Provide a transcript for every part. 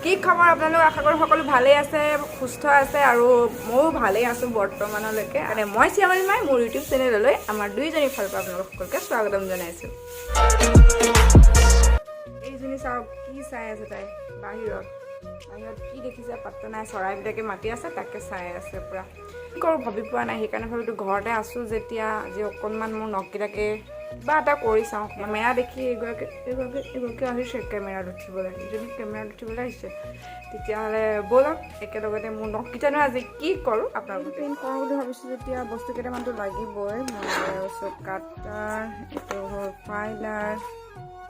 কি খবৰ আপোনালোক? আশা কৰোঁ সকলো ভালেই আছে, সুস্থ আছে আৰু ময়ো ভালেই আছোঁ বৰ্তমানলৈকে। মানে মই শ্যামলী মাই মোৰ ইউটিউব চেনেললৈ আমাৰ দুইজনীৰ ফালৰ পৰা আপোনালোক সকলোকে স্বাগতম জনাইছোঁ। এইজনী চাওক, কি চাই আছে তাই বাহিৰত। বাহিৰত কি দেখিছে পাত্তা নাই, চৰাইবিলাকে মাতি আছে, তাকে চাই আছে পূৰা। কি কৰোঁ ভাবি পোৱা নাই, সেইকাৰণে ভাবিলোঁ ঘৰতে আছোঁ যেতিয়া আজি অকণমান মোৰ নখকেইটাকে কিবা এটা কৰি চাওঁ। কেমেৰা দেখি এইগৰাকী আহিছে কেমেৰাত উঠিবলৈ। যদি কেমেৰাত উঠিবলৈ আহিছে, তেতিয়াহ'লে ব'লক একেলগতে মোৰ নখকেইটানো আজি কি কৰোঁ আপোনালোকে। পেইণ্ট কৰোঁ বুলি ভাবিছোঁ যেতিয়া বস্তু কেইটামানতো লাগিবই। মই চব কাটাৰ, এইটো হ'ল ফাইলাৰ,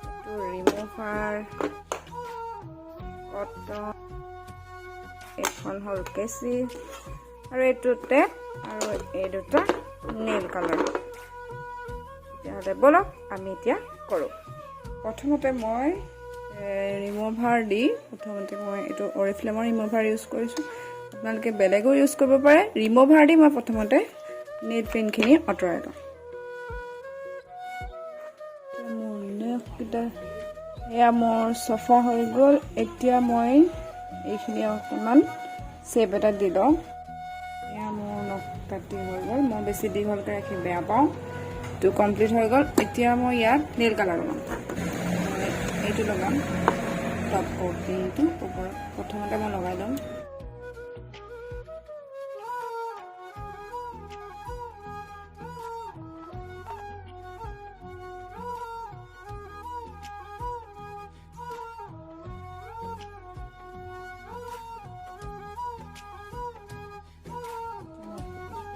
এইটো ৰিমুভাৰ, কটন, এইখন হ'ল কেঁচি আৰু এইটো টেপ আৰু এই দুটা নেইল কালাৰ। তেতিয়াহ'লে ব'লক আমি এতিয়া কৰোঁ। প্ৰথমতে মই ৰিমুভাৰ দি, প্ৰথমতে মই এইটো অৰিফ্লেমৰ ৰিমুভাৰ ইউজ কৰিছোঁ, আপোনালোকে বেলেগো ইউজ কৰিব পাৰে। ৰিমুভাৰ দি মই প্ৰথমতে নেইল পেইণ্টখিনি আঁতৰাই লওঁ। মোৰ নখকেইটা এয়া মোৰ চফা হৈ গ'ল। এতিয়া মই এইখিনি অকণমান চেপ এটা দি লওঁ। এয়া মোৰ নখ কাটি হৈ গ'ল। মই বেছি দীঘলকৈ ৰাখি বেয়া পাওঁ। এইটো কমপ্লিট হৈ গ'ল। এতিয়া মই ইয়াত নেইল কালাৰ লগাম। মই এইটো লগাম, টপ কটিংটো ওপৰত প্ৰথমতে মই লগাই ল'ম।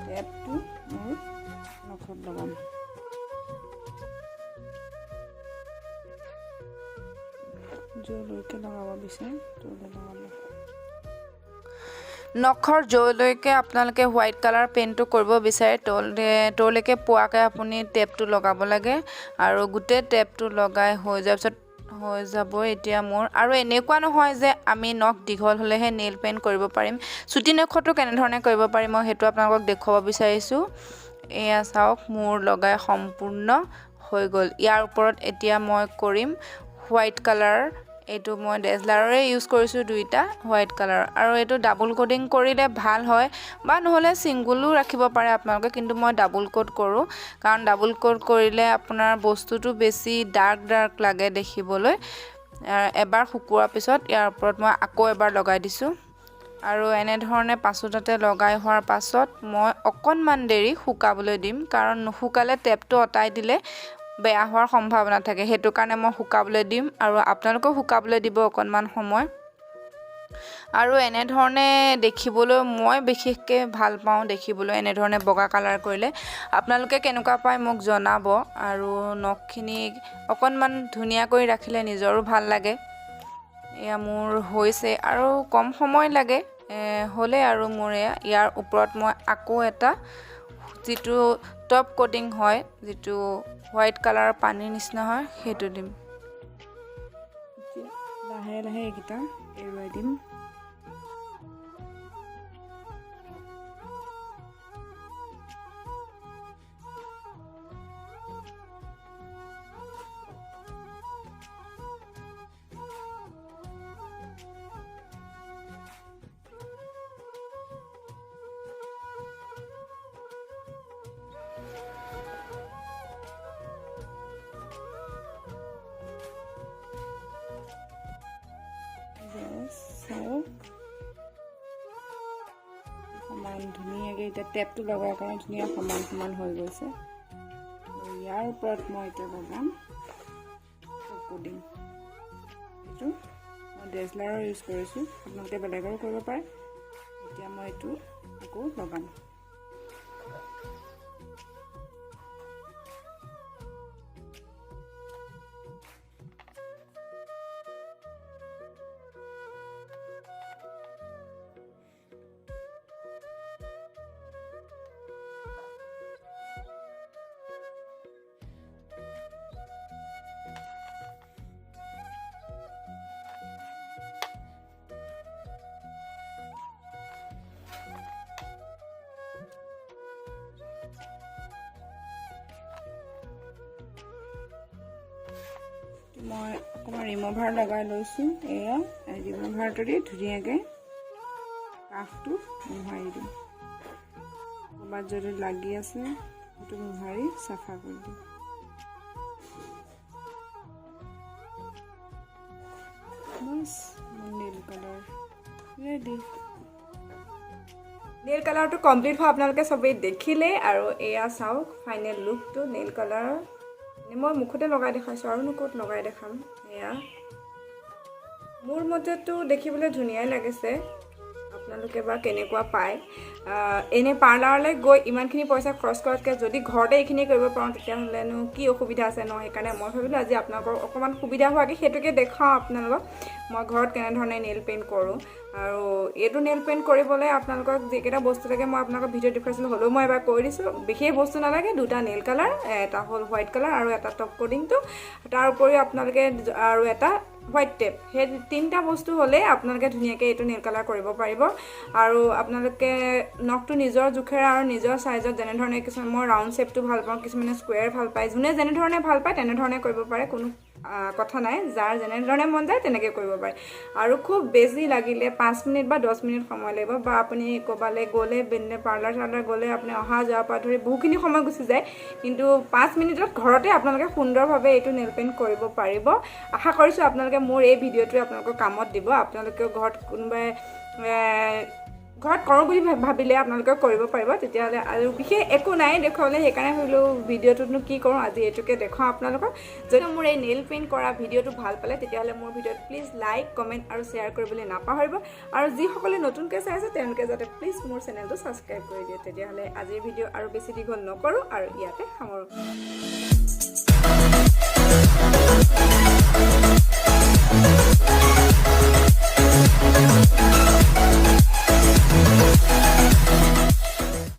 টেপটো মোৰ নখত লগাম। য'লৈকে লগাব বিচাৰে ত'লৈ লগাব। নখৰ য'লৈকে আপোনালোকে হোৱাইট কালাৰ পেইণ্টটো কৰিব বিচাৰে, ত'লৈকে পোৱাকৈ আপুনি টেপটো লগাব লাগে। আৰু গোটেই টেপটো লগাই হৈ যোৱাৰ পিছত হৈ যাব। এতিয়া মোৰ আৰু এনেকুৱা নহয় যে আমি নখ দীঘল হ'লেহে নেইল পেইণ্ট কৰিব পাৰিম। চুটি নখতো কেনেধৰণে কৰিব পাৰিম, মই সেইটো আপোনালোকক দেখুৱাব বিচাৰিছোঁ। এয়া চাওক, মোৰ লগাই সম্পূৰ্ণ হৈ গ'ল। ইয়াৰ ওপৰত এতিয়া মই কৰিম হোৱাইট কালাৰ। এইটো মই ডেজলাৰৰে ইউজ কৰিছোঁ, দুইটা হোৱাইট কালাৰ। আৰু এইটো ডাবল কোটিং কৰিলে ভাল হয় বা নহ'লে ছিংগুলো ৰাখিব পাৰে আপোনালোকে, কিন্তু মই ডাবল কোট কৰোঁ, কাৰণ ডাবল কোট কৰিলে আপোনাৰ বস্তুটো বেছি ডাৰ্ক ডাৰ্ক লাগে দেখিবলৈ। এবাৰ শুকোৱাৰ পিছত ইয়াৰ ওপৰত মই আকৌ এবাৰ লগাই দিছোঁ। আৰু এনেধৰণে পাঁচোটাতে লগাই হোৱাৰ পাছত মই অকণমান দেৰি শুকাবলৈ দিম, কাৰণ নুশুকালে টেপটো অঁতাই দিলে বেয়া হোৱাৰ সম্ভাৱনা থাকে। সেইটো কাৰণে মই শুকাবলৈ দিম আৰু আপোনালোকেও শুকাবলৈ দিব অকণমান সময়। আৰু এনেধৰণে দেখিবলৈ মই বিশেষকৈ ভাল পাওঁ দেখিবলৈ এনেধৰণে বগা কালাৰ কৰিলে। আপোনালোকে কেনেকুৱা পায় মোক জনাব। আৰু নখখিনি অকণমান ধুনীয়া কৰি ৰাখিলে নিজৰো ভাল লাগে। এয়া মোৰ হৈছে আৰু কম সময় লাগে হ'লে। আৰু মোৰ এয়া ইয়াৰ ওপৰত মই আকৌ এটা যিটো টপ কোটিং হয়, যিটো হোৱাইট কালাৰৰ পানীৰ নিচিনা হয়, সেইটো দিম। এতিয়া লাহে লাহে এইকেইটা এৰুৱাই দিম। চাওক, সমান ধুনীয়াকৈ এতিয়া টেপটো লগোৱাৰ কাৰণে ধুনীয়া সমান সমান হৈ গৈছে। ইয়াৰ ওপৰত মই এতিয়া লগাম কোটিং। এইটো মই ডেজলাৰৰ ইউজ কৰিছোঁ, আপোনালোকে বেলেগৰো কৰিব পাৰে। এতিয়া মই এইটো আকৌ লগাম। মই অকণমান ৰিম'ভাৰ লগাই লৈছোঁ। এয়া ৰিম'ভাৰটো দি ধুনীয়াকৈ কাষটো মোহাৰি দিম। ক'ৰবাত যদি লাগি আছে, সেইটো মোহাৰি চাফা কৰি দিম। বাছ, মোৰ নেইল কালাৰ ৰেডি। নেইল কালাৰটো কমপ্লিট হোৱা আপোনালোকে চবেই দেখিলেই। আৰু এয়া চাওক ফাইনেল লুকটো নেইল কালাৰৰ। মই মুখতে লগাই দেখাইছোঁ, আৰুনো ক'ত লগাই দেখাম? এয়া মোৰ মতেতো দেখিবলৈ ধুনীয়াই লাগিছে, আপোনালোকে বা কেনেকুৱা পায়। এনেই পাৰ্লাৰলৈ গৈ ইমানখিনি পইচা খৰচ কৰাতকৈ যদি ঘৰতে এইখিনি কৰিব পাৰোঁ, তেতিয়াহ'লেনো কি অসুবিধা আছে ন? সেইকাৰণে মই ভাবিলোঁ আজি আপোনালোকৰ অকণমান সুবিধা হোৱাকৈ সেইটোকে দেখুৱাওঁ আপোনালোকক, মই ঘৰত কেনেধৰণে নেইল পেইণ্ট কৰোঁ। আৰু এইটো নেইল পেইণ্ট কৰিবলৈ আপোনালোকক যিকেইটা বস্তু লাগে, মই আপোনালোকক ভিডিঅ'ত দেখুৱাইছিলোঁ, হ'লেও মই এবাৰ কৈ দিছোঁ। বিশেষ বস্তু নালাগে। দুটা নেইল কালাৰ, এটা হ'ল হোৱাইট কালাৰ আৰু এটা টপ কোটিংটো, তাৰ উপৰিও আপোনালোকে আৰু এটা হোৱাইট টেপ। সেই তিনিটা বস্তু হ'লেই আপোনালোকে ধুনীয়াকৈ এইটো নেইল কালাৰ কৰিব পাৰিব। আৰু আপোনালোকে নখটো নিজৰ জোখেৰে আৰু নিজৰ চাইজত যেনেধৰণে, কিছুমান মই ৰাউণ্ড শ্বেপটো ভাল পাওঁ, কিছুমানে স্কুৱেৰ ভাল পায়, যোনে যেনেধৰণে ভাল পায় তেনেধৰণে কৰিব পাৰে। কোনো কথা নাই, যাৰ যেনেধৰণে মন যায় তেনেকৈ কৰিব পাৰে। আৰু খুব বেছি লাগিলে 5 মিনিট বা 10 মিনিট সময় লাগিব। বা আপুনি ক'ৰবালৈ গ'লে, বেলেগ পাৰ্লাৰ চাৰ্লাৰ গ'লে আপুনি অহা যোৱাৰ পৰা ধৰি বহুখিনি সময় গুচি যায়। কিন্তু 5 মিনিটত ঘৰতে আপোনালোকে সুন্দৰভাৱে এইটো নেইল পেইণ্ট কৰিব পাৰিব। আশা কৰিছোঁ আপোনালোকে মোৰ এই ভিডিঅ'টোৱে আপোনালোকৰ কামত দিব। আপোনালোকেও ঘৰত কোনোবাই ঘৰত কৰোঁ বুলি ভাবিলে আপোনালোকেও কৰিব পাৰিব। তেতিয়াহ'লে আৰু বিশেষ একো নাই দেখুৱাবলৈ, সেইকাৰণে ভাবিলোঁ ভিডিঅ'টোতনো কি কৰোঁ, আজি এইটোকে দেখুৱাওঁ আপোনালোকক। যদি মোৰ এই নেইল পেইণ্ট কৰা ভিডিঅ'টো ভাল পালে, তেতিয়াহ'লে মোৰ ভিডিঅ'ত প্লিজ লাইক, কমেণ্ট আৰু শ্বেয়াৰ কৰিবলৈ নাপাহৰিব। আৰু যিসকলে নতুনকৈ চাই আছে, তেওঁলোকে যাতে প্লিজ মোৰ চেনেলটো ছাবস্ক্ৰাইব কৰি দিয়ে। তেতিয়াহ'লে আজিৰ ভিডিঅ' আৰু বেছি দীঘল নকৰোঁ আৰু ইয়াতে সামৰোঁ।